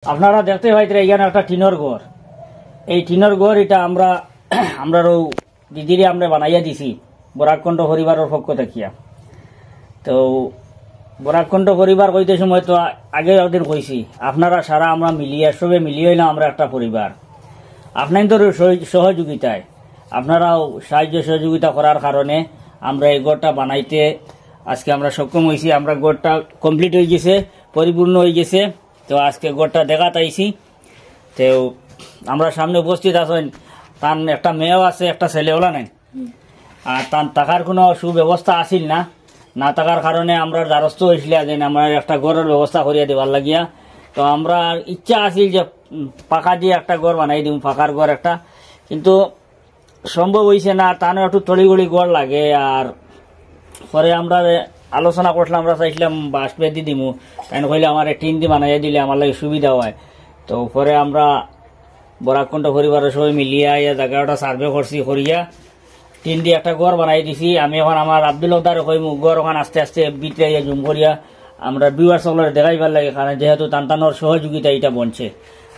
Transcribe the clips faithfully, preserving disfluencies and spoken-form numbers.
আপনারা দেখতে পাইতরা, এখানো একটা টিনর ঘর। এই টিনর ঘর ইটা আমরা, আমরার অউ দিদিরে আমরা বানাইয়া দিছি বরাককণ্ঠ পরিবারর পক্ষ থাকিয়া। তো বরাককণ্ঠ পরিবার কইতে সময় তো আ-, আগে একদিন কইছি, আপনারা সারা আমরা মিলিয়া, সবে মিলিয়া অইলাম আমরা একটা পরিবার। আপনাইনতর সহ-, সহযোগিতায়, আপনারাও সাহায্য সহযোগিতা করার কারণে আমরা এই ঘরটা বানাইতে আজকে আমরা সক্ষম অইছি। আমরা ঘরটা complete অইগেছে, পরিপূর্ণ অইগেছে। তো আজকে ঘরটা দেখাত আইছি। তো আমরার সামনে উপস্থিত আছইন, তান একটা মেয়েও আছে, একটা ছেলে, অলা নাইন? আর তান থাকার কুনু সুব্যবস্থা আছিল না, না থাকার কারণে আমরার দ্বারস্থ অইছিলা যে আমরার একটা ঘরর ব্যবস্থা করিয়া দিবার লাগিয়া। তো আমরার ইচ্ছা আছিল যে, উম, পাকা দি একটা ঘর বানাই দিমু, পাকার ঘর একটা, কিন্তু সম্ভব অইছে না, তানও একটু তড়িঘড়ি ঘর লাগে। আর পরে আমরা আলোচনা করছিলাম, আমরা চাইছিলাম বাঁশ বেদি দিমু, তাইন কইলা আমারে টিন দি বানাইয়া দিলে আমার লাগি সুবিধা অয়। তো পরে আমরা বরাককণ্ঠ পরিবারর সবে মিলিয়া ইয়া জাগা ওটা survey করছি, করিয়া টিন দি একটা ঘর বানাই দিছি। আমি অখন আমার আব্দুল হকদারে কইমু, ঘর অখান আস্তে আস্তে ভিতরে ইয়া zoom করিয়া আমরা viewers অকলরে দেখাইবার লাগি, কারণ যেহেতু তান তানর সহযোগিতায় ইটা বনছে।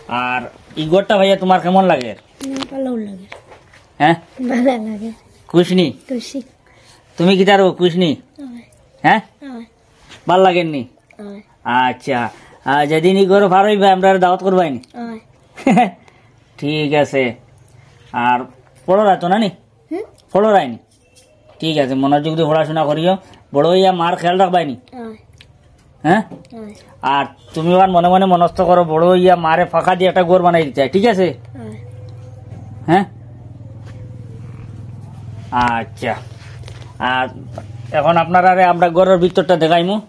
আর ই ঘরটা পাইয়া তুমার কেমন লাগের? উম, ভালা লাগের। হ্যাঁ? ভালা লাগের। খুশ নি? খুশি। তুমি কিতার খুশ নি? অয়। হ্যাঁ? অয়। ভালা লাগের নি? অয়। আচ্ছা, আর যেদিন ই ঘরো পার অইবায়, আমরারে দাওয়াত করবায় নি? অয়। ঠিক আছে। আর পড়রায় তো না নি? হুম? পড়রায় নি? ঠিক আছে, মনোযোগ দি পড়াশোনা করিও। বড় অইয়া মার খেয়াল রাখবায় নি? অয়। হ্যাঁ? অয়। আর তুমি অখন মনে মনে মনস্থ করো, বড় অইয়া মারে পাকা দি একটা ঘর বানাই দিতায়, ঠিক আছে? অয়। হ্যাঁ? আচ্ছা, আর অখন আপনারারে আমরা ঘরর ভিতরটা দেখাইমু।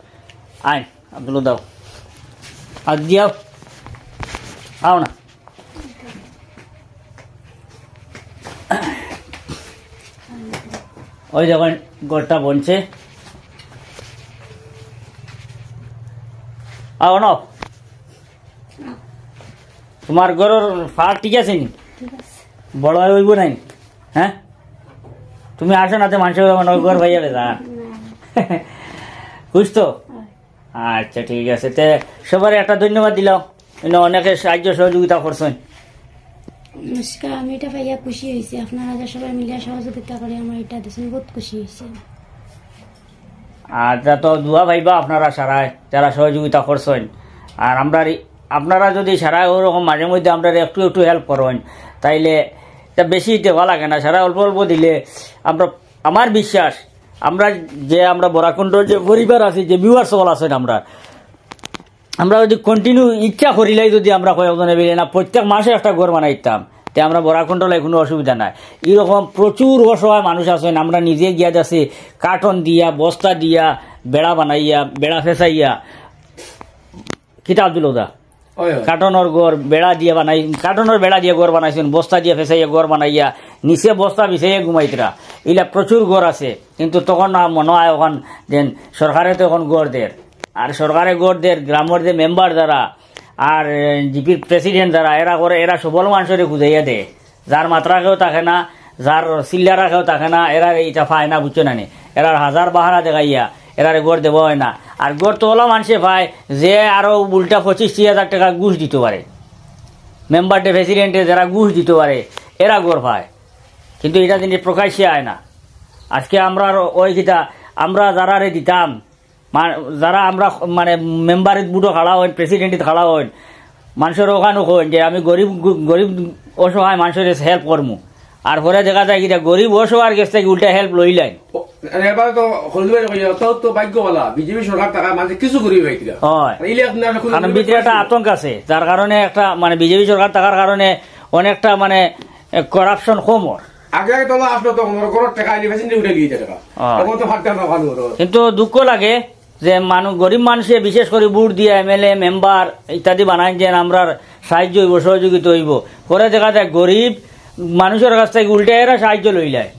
আইন, আব্দুল দাও। আর দিয়াও। আও না। ওই দেখইন, ঘরটা বনছে। আও না। তুমার ঘরর ফার ঠিক আছে নি? ঠিক আছে। বড় অইবো নায় নি? হ্যাঁ? তুমি আসো না, তে মানষে মনে অয় ঘর পাইয়া বেজা। না। খুশ তো? অয়। আচ্ছা, ঠিক আছে। তে সবারে একটা ধন্যবাদ দিলাও। ইনো অনেকে সাহায্য সহযোগিতা করছইন। নমস্কার, আমি ইটা পাইয়া খুশি অইছি। আপনারা যে সবাই মিলিয়া সহযোগিতা করি আমার ইটা দিছইন, বহুত খুশি অইছি। আর যা তো দোয়া পাইবা আপনারা সারায়, যারা সহযোগিতা করছইন। আর আমরার ই-, আপনারা যদি সারায় ওরকম মাঝে মধ্যে আমরারে একটু একটু help করইন, তাইলে ইটা বেশি দেওয়া লাগে না, সারায় অল্প অল্প দিলে আমরা, আমার বিশ্বাস, আমরা যে, আমরা বরাককণ্ঠর যে পরিবার আছি, যে viewers অকল আছইন, আমরা, আমরা যদি continue ইচ্ছা করিলাই, যদি আমরা কয়েকজনে মিলে না প্রত্যেক মাসে একটা ঘর বানাইতাম, তে আমরা বরাককণ্ঠর লাগি কুনু অসুবিধা নাই। এরকম প্রচুর অসহায় মানুষ আছইন, আমরা নিজে গিয়া দেখছি, কার্টন দিয়া, বস্তা দিয়া, বেড়া বানাইয়া, বেড়া ফেসাইয়া, কিতা আব্দুল হকদা? অয়, অয়। কার্টনর ঘর বেড়া দিয়া বানাই, কার্টনর বেড়া দিয়া ঘর বানাইছইন, বস্তা দিয়া ফেসাইয়া ঘর বানাইয়া, নিচে বস্তা বিছাইয়া ঘুমাইতরা। ইলা প্রচুর ঘর আছে, কিন্তু তখন না মনো অয় অখান যেন সরকারে তো অখন ঘর দের। আর সরকারে ঘর দের, গ্রামর যে মেম্বার যারা, আর, এ, জিপির প্রেসিডেন্ট যারা, এরা করে, এরা সবল মানষরে খুজাইয়া দে। যার মাত্রা কেউ থাকে না, যার চিল্লারা কেউ থাকে না, এরা ইটা পায় না, বুঝছো না নি? এরার হাজার বাহানা দেখাইয়া, এরারে ঘর দেওয়া অয় না। আর ঘর তো অলা মানষে পায়, যে আরো উল্টা পঁচিশ ত্রিশ হাজার টেকা ঘুষ দিতো পারে। মেম্বারে, প্রেসিডেন্টে যারা ঘুষ দিতো পারে, এরা ঘর পায়। কিন্তু ইটা জিনিস প্রকাশ্যে আয় না। আজকে আমরার ওই কিতা, আমরা যারারে দিতাম, মা-, যারা আমরা মানে মেম্বারিত বুটো খাড়া অইন, প্রেসিডেন্টিত খাড়া অইন, মানষর অখানউ কইন যে আমি গরিব, গ-, গরিব অসহায় মানষরে help করমু। আর পরে দেখা যায় কিতা, গরিব অসহায়র গেছ থাকি উল্টা help লইলাইন। ও, আরে এবার তো হলদুয়ারে কইয়া, তাও তো ভাগ্য বালা, বিজেপি সরকার থাকায় মানষে কিছু করি পাইতরা। অয়। আর ইলে আপনারা কোনো কারণ ভিতরে একটা আতঙ্ক আছে, যার কারণে একটা মানে বিজেপি সরকার থাকার কারণে অনেকটা মানে, এ, corruption কম অর। আগে আগে তোলা আসলো তো, ওর ঘরর টেকা আইলে বেশি উঠে গিয়ে টাকা। অয়। এখন তো ফাটতে না ভালো হলো। কিন্তু দুঃখ লাগে, যে মানুষ, গরিব মানষে বিশেষ করি ভোট দিয়া এমএলএ, মেম্বার ইত্যাদি বানাইন যে আমরার সাহায্য অইবো, সহযোগিতা অইবো। পরে দেখা যায় গরিব মানষর গেছ থাকি উল্টা এরা সাহায্য লইলায়।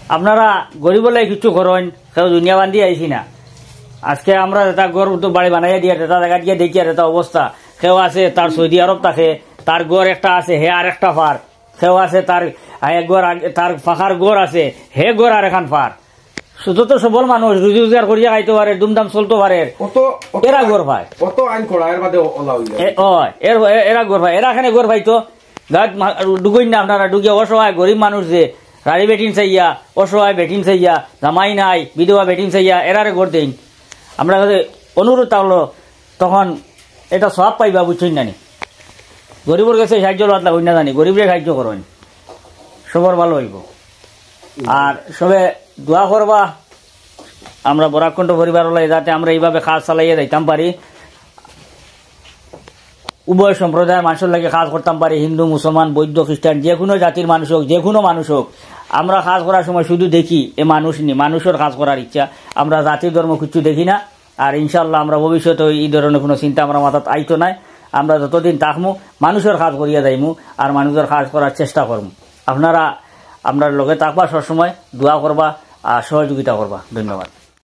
আপনারা গরিবর লাগি কিচ্ছু করইন, কেউ দুনিয়া বান্ধি আইছি না। আজকে আমরা যেটা ঘর তো বাড়ি বানাইয়া দিয়া, যেটা জাগা দিয়া দেখিয়ার যেটা অবস্থা, কেউ আছে তার সৌদি আরব থাকে, তার ঘর একটা আছে, হে আর একটা পার, কেউ আছে তার, আ, এক ঘর আগে, তার পাকার ঘর আছে, হে ঘর আর এখান পার। সুস্থ তো সবল মানুষ, রুজি রোজগার করিয়া খাইতো পারে, দুমদাম চলতো পারে। অত, অত এরা গড় পায়। অত আইন করা, এর বাদে ওলা হইল। এ, অয়, এর, এ-, এরা গড় পায়। এরা এখানে গড় পাইতো। গাত মা-, ডুগইন না আপনারা, ডুগিয়া অসহায় গরিব মানুষ যে, রাড়ি বেটিন চাইয়া, অসহায় বেটিন চাইয়া, জামাই নাই, বিধবা বেটিন চাইয়া, এরারে গড় দেইন। আমরা কাছে অনুরোধ থাকলো, তখন এটা সব পাইবা, বুঝছইন না নি? গরিবর কাছে সাহায্য লওয়াত লাগইন না জানি, গরিবরে সাহায্য করইন, সবর ভালো হইব। আর সবে দোয়া করবা, আমরা বরাক কণ্ঠ পরিবার হলাই, যাতে আমরা এইভাবে কাজ চালাইয়া যাইতাম পারি, উভয় সম্প্রদায়ের মানুষের লাগে কাজ করতাম পারি, হিন্দু, মুসলমান, বৌদ্ধ, খ্রিস্টান, যে কোনো জাতির মানুষ হোক, যে কোনো মানুষ হোক, আমরা কাজ করার সময় শুধু দেখি এ মানুষ নি, মানুষের কাজ করার ইচ্ছা, আমরা জাতি ধর্ম কিচ্ছু দেখি না। আর ইনশাআল্লাহ আমরা ভবিষ্যতে এই ধরনের কোনো চিন্তা আমরা মাথাত আইতো নাই। আমরা যতদিন থাকমু, মানুষের কাজ করিয়া যাইমু আর মানুষের কাজ করার চেষ্টা করমু। আপনারা আমরার লগে থাকবা, সবসময় দোয়া করবা আর সহযোগিতা করবা। ধন্যবাদ।